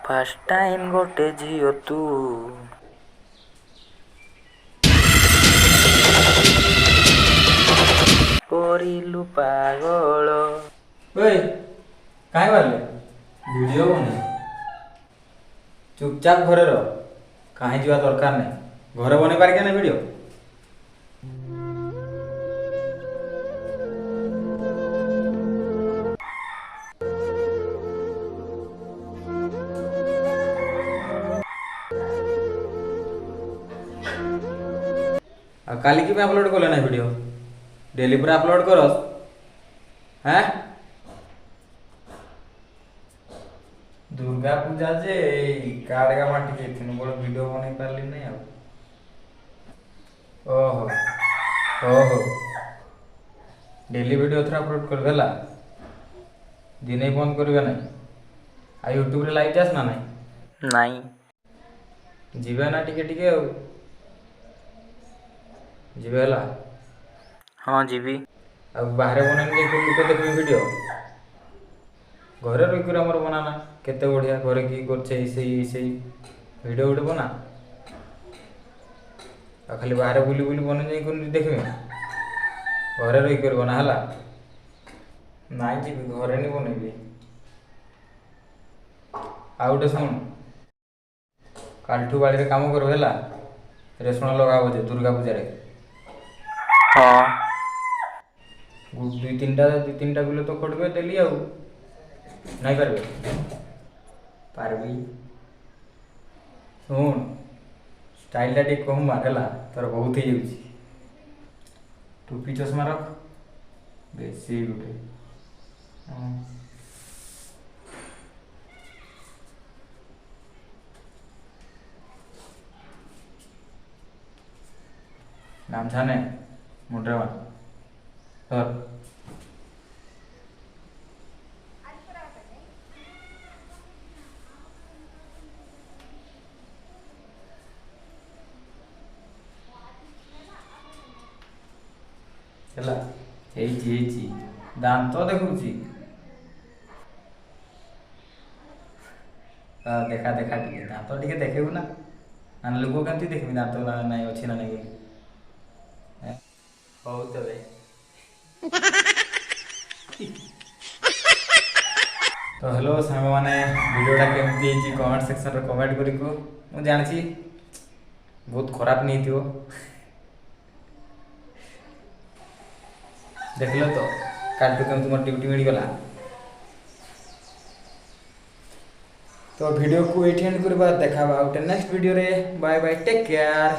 First time ଗୋଟେ ଝିଅ ତୁ କରିଲୁ ପାଗଳ। ଓଏ, କାହିଁ ବାହାରିଲେ ଭିଡ଼ିଓ ବନେ? ଚୁପଚାପ ଘରେ ରହ, କାହିଁ ଯିବା ଦରକାର ନାହିଁ। ଘରେ ବନେଇ ପାରିକେ ନା ଭିଡ଼ିଓ? ଆଉ କାଲି କି ପାଇଁ ଅପଲୋଡ଼ କଲେ ନା ଭିଡ଼ିଓ? ଡେଲି ପୁରା ଅପଲୋଡ଼ କରସ୍, হ্যাঁ? ଦୁର୍ଗା ପୂଜା ଯେ ଏଇ କାର୍ଡ ଗା ବାଣ୍ଟି ଯାଇଥିନୁ, ବଡ଼ ଭିଡ଼ିଓ ବନେଇ ପାରିଲି ନାଇଁ ଆଉ। ଓହୋ, ହଉ ହଉ, ଡେଲି ଭିଡ଼ିଓ ଏଥର ଅପଲୋଡ଼ କରିବେ ହେଲା, ଦିନେ ବନ୍ଦ କରିବେ ନାହିଁ। ଆଉ ୟୁଟ୍ୟୁବରେ ଲାଇଭ୍ ଯାସ୍ ନା ନାଇଁ? ନାଇଁ। ଯିବେ ନା ଟିକେ ଟିକେ ଆଉ ଯିବେ ହେଲା? ହଁ, ଯିବି। ଆଉ ବାହାରେ ବନେଇଲେ ଯାଇକି ଲୋକ ଦେଖିବେ ଭିଡ଼ିଓ? ଘରେ ରହିକରି ଆମର ବନାନା, କେତେ ବଢ଼ିଆ। ଘରେ କି କରୁଛେ ସେଇ ସେଇ ଭିଡ଼ିଓ ଗୋଟେ ବନା। ଆଉ ଖାଲି ବାହାରେ ବୁଲି ବୁଲି ବନେଇ ଯାଇକରି ଦେଖିବେ? ଘରେ ରହିକରି ବନା ହେଲା। ନାଇଁ ଯିବି, ଘରେ ନି ବନେଇବି। ଆଉ ଗୋଟେ ଶୁଣ, କାଲିଠୁ ବାଡ଼ିରେ କାମ କରିବ ହେଲା, ରେସଣ ଲଗାବ ଯେ ଦୁର୍ଗା ପୂଜାରେ। ହଁ। ଦୁଇ ତିନିଟା ବିଲ ତ ଖଟିବେ ଡେଲି, ଆଉ ନାଇଁ ପାରିବେ? ପାରିବି। ଶୁଣ, ଷ୍ଟାଇଲଟା ଟିକେ କମ୍ ମାର ହେଲା, ତୋର ବହୁତ ହେଇଯାଉଛି। ଟୋପି ଚଷମା ରଖ ବେଶୀ ଗୋଟେ। ହଁ, ଗାମଛା ନେ, ମୁଣ୍ଡରେ ବାନ୍ଧ, ଧର। ହେଲା, ହେଇଛି ହେଇଛି। ଦାନ୍ତ ଦେଖୁଛି, ଦେଖା ଦେଖା ଟିକେ ଦାନ୍ତ ଟିକେ ଦେଖେଇବୁ ନା ନା ଲୋକ କେମିତି ଦେଖିବି ଦାନ୍ତ ନା ନାଇଁ ଅଛି ନା ନାଇଁ ବୋଲି? ହଉ ତେବେ। ତ ହ୍ୟାଲୋ ସାଙ୍ଗମାନେ, ଭିଡ଼ିଓଟା କେମିତି ହେଇଛି କମେଣ୍ଟ ସେକ୍ସନରେ କମେଣ୍ଟ କରି କୁହ। ମୁଁ ଜାଣିଛି ବହୁତ ଖରାପ ନେଇଥିବ। ଦେଖିଲ ତ କାଲିଠୁ କେମିତି ମୋର ଡ୍ୟୁଟି ମିଳିଗଲା। ତ ଭିଡ଼ିଓକୁ ଏଇଠି ଏଣ୍ଡ କରିବା, ଦେଖା ହେବା ଗୋଟେ ନେକ୍ସଟ ଭିଡ଼ିଓରେ। Bye bye, take care.